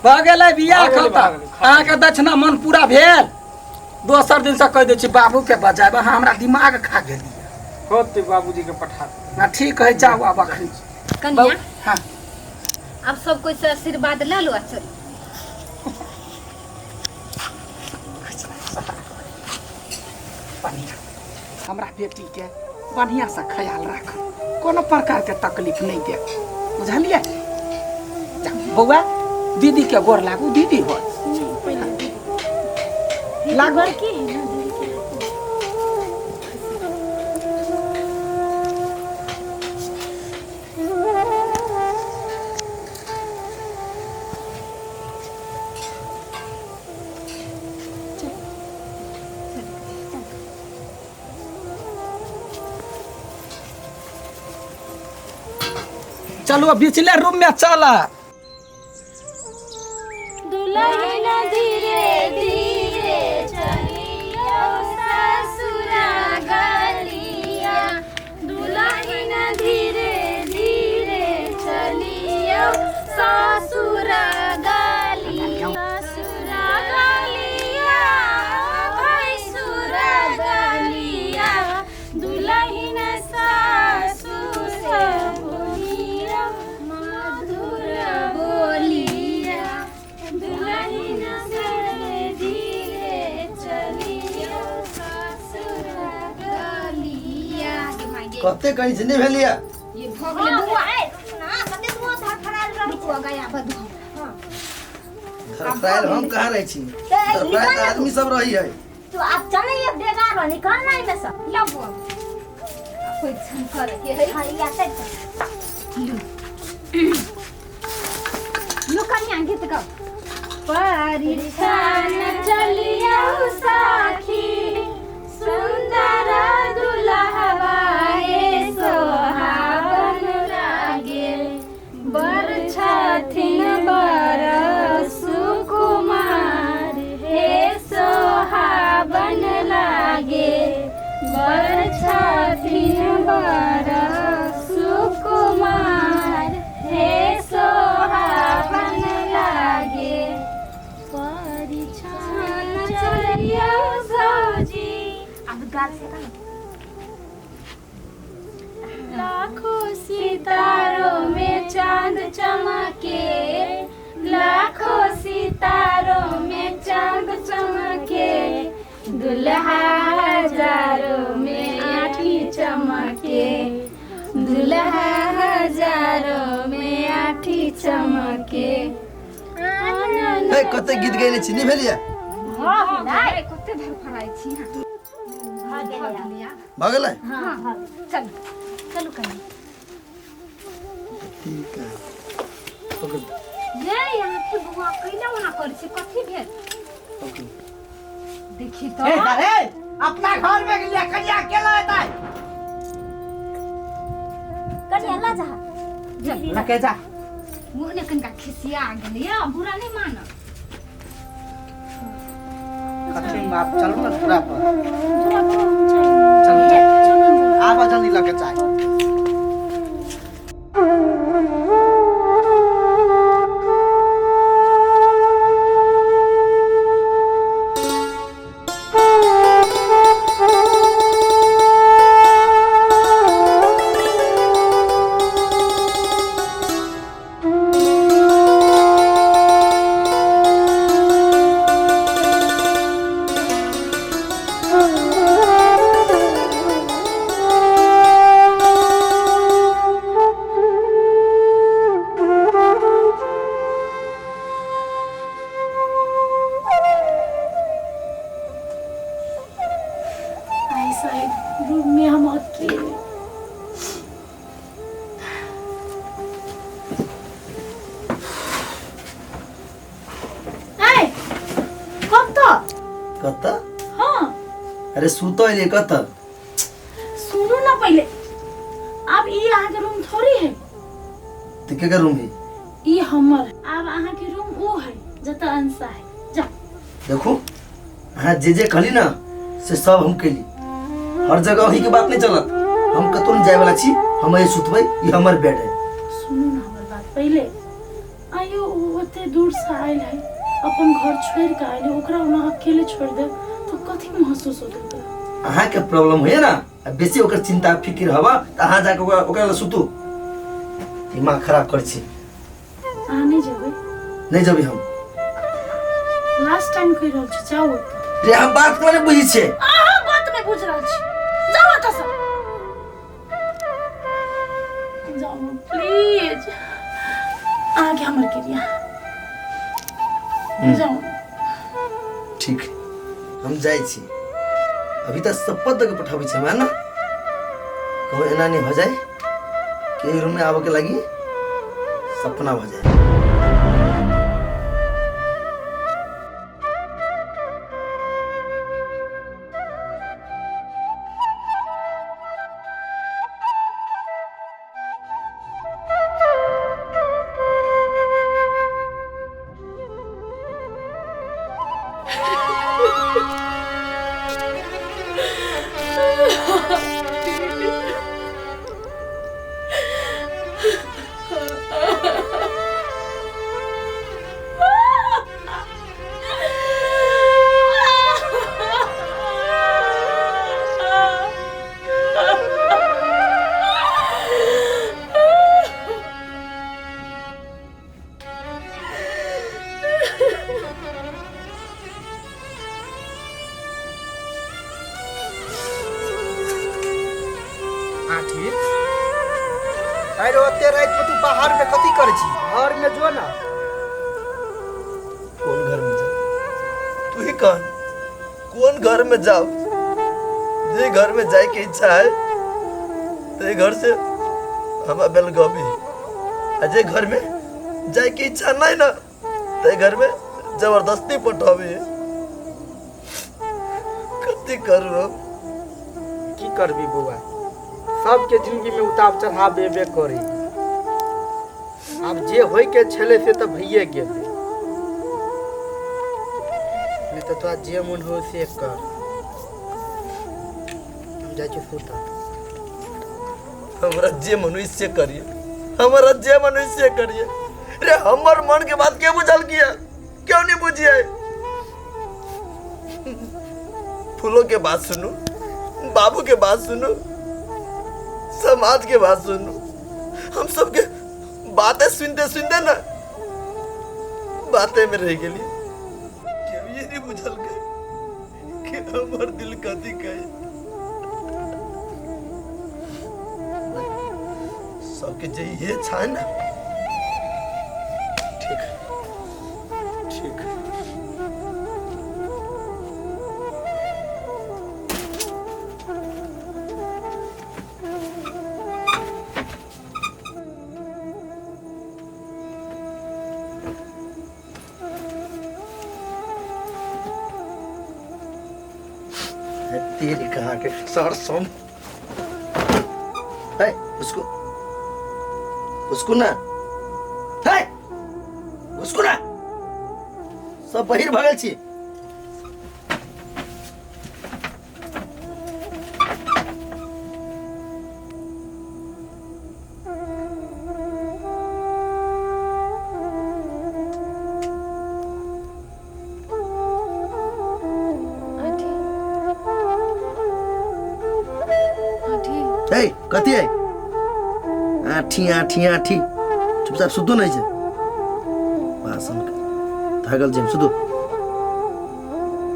भऽ गेलै बियाह भऽ गेलै, खतम। भऽ गेलै, खतम। अहाँके दक्षिणा मन पूरा भेल। दोसर दिन से कहि दै छी बाबूके बजायब, अहाँ हमरा दिमाग खा गेलियै। होते बाबूजी के पठा दे। हँ, ठीक है, जाउ आब अखन। कनिया, हाँ। आब सब कोई से आशीर्वाद ले लो आ चलू। बढ़िया, हमरा बेटीके बढ़िआँसँ ख्याल राख, कोनो प्रकारके तकलीफ नहि दे, बुझलियै? जा, बौआ, दीदीके गोर लागू। दीदी हो लागू। बड़की है ना दीदी के। चलू, बिचले रूम में चल। दुल्हन धीरे धीरे चलियो ससुरा गलिया, दुल्हन धीरे धीरे चलियो ससुरा गलिया, ससुरा गलिया भैसुरा गलिया, दुल्हन सासु से बोलिया मधुर बोलिया, दुल्हन धीरे धीरे चलियो ससुरा गलिया। कते कहीं से नहीं भेलिया। ये भऽ गेलै बौआ। ना कते तू धड़फड़ायल रहै। रुकू गया बदू। धड़फड़ायल हम कहाँ रहै छी? धड़फड़ायल तऽ आदमी सब रही है। तू आब चल, एक डेगा रह, निकल ना एमे से। ला बौआ, कोई छन कर के है। हाँ, या से। लो कनिया, गीत गाओ। परिछन चलियौ सखी सुन्दर दुल्हवा हे सोहावन लागे, बर छथिन बर सुकुमार हे सोहावन लागे, बर छथिन बर सुकुमार हे सोहावन लागे। परिछन चलियौ सौजी। अब गाल से का। लाखों सितारों में चांद चमके, लाखों सितारों में चांद चमके, दुल्हा हजारों में आठी चमके, दुल्हा हजारों में आठी चमके। ए, कते गीत गैले छी, नहीं भेलिया? भऽ गेलै। कते धड़फड़ाइ छी अहाँ? भऽ गेलै। भऽ गेलै। हाँ, भऽ गेलै। चलू चलू कनि। ठीक है। ये यहाँ के बौआ, कैला ओना करै छी? कथी भेल? देखी तो। ए, अरे अपना घर में गेलियै, कनिया केला एतै? कनिया ला जा। लके जा। मुँह ने कनिका खिसिया गेलै, बुरा नहि मानब। कथी बाप, चलू ने पूरा पर। चलू, आबऽ जल्दी, लके चाय। आई शायद रूम में हम अकेले। ऐ, कब तो कत? हाँ। अरे, सुतो एलियै कत? सुनू ना पहले, अब ई अहाँके रूम थोड़ी है। तऽ केकर रूम है? ई हमर। आब अहाँके रूम ऊ है जतऽ अंशा है, जा। देखू, अहाँ जे जे कहली ना से सब हम कैली। हर जगह अहीं के बात नहीं चलत। हम कतौ नहीं जाए वाला छी, हम एहि सुतबै, ई हमर बेड है। सुनू ना हमर बात पहले। आयो, ओ ओते एते दूर से आयल है, अपन घर छोड़ के आयल है, ओकरा ओना अकेले छोड़ दे तो कथी महसूस होत ओकरा? अहाँके प्रॉब्लम होइए ना, आ बेसी ओकर चिंता फिकिर हवा तऽ अहाँ जाके ओकरा ओकरा लग सुतू। दिमाग खराब करै छी। अहाँ नहि जेबै? नहि जेबै हम। लास्ट टाइम कहि रहल छी, जाउ ओतऽ। रे हम बात कोना नहि बुझै छियै? अहाँ बात नहि बुझि रहल छी, जाउ ओतऽसँ, जाउ प्लीज। अहाँके हमर क्रिया, जाउ। ठीक, हम जाइ छी। अभी तऽ शपथ दऽ के पठाबै छी हमरा ने, कहूँ एना नहि भऽ जाए कि एहि रूममे आबऽके लागि सपना भऽ जाए। आठी अरे ओते राति में तू बाहर में कथी करै छी? घर में जो ना। कौन घर में जाओ? तू ही कह, कौन घर में जाओ? जे घर में जाए के इच्छा है ते घर से हम बेलगावी, आ जे घर में जाए के इच्छा नहीं ना ते घर में जबरदस्ती पठावी। कथी करू हम? की करबी बौआ, सबके जिंदगी में उतार चढ़ाव एबे करी। आब जे होय के छलै से तऽ भइए गेलै, नहीं तऽ तोरा जे मन हो से कर। हम जाइ छी सुतऽ। हमरा जे मन होई से करिए, हमरा जे मन होई से करिए। रे हमर मन के बात के बुझल किया? क्यों नहीं बुझिए? फूलों के बात सुनू, बाबू के बात सुनू, समाज के बात सुनू, हम सबके बातें सुनते सुनते ना बातें में रह गेली। क्यों ये नहीं बुझल गए कि हमर दिल कथी कहे? सबके जे ये छा ना, ठीक ठीक। तेरी कहाँ के सर सुन है उसको, उसको ना है उसको ना, सब बहिर भगल छी। ए कथी है? आठी आठी आठी, चुपचाप सुतो नहीं छे। बासन थाकल छी, सुतो।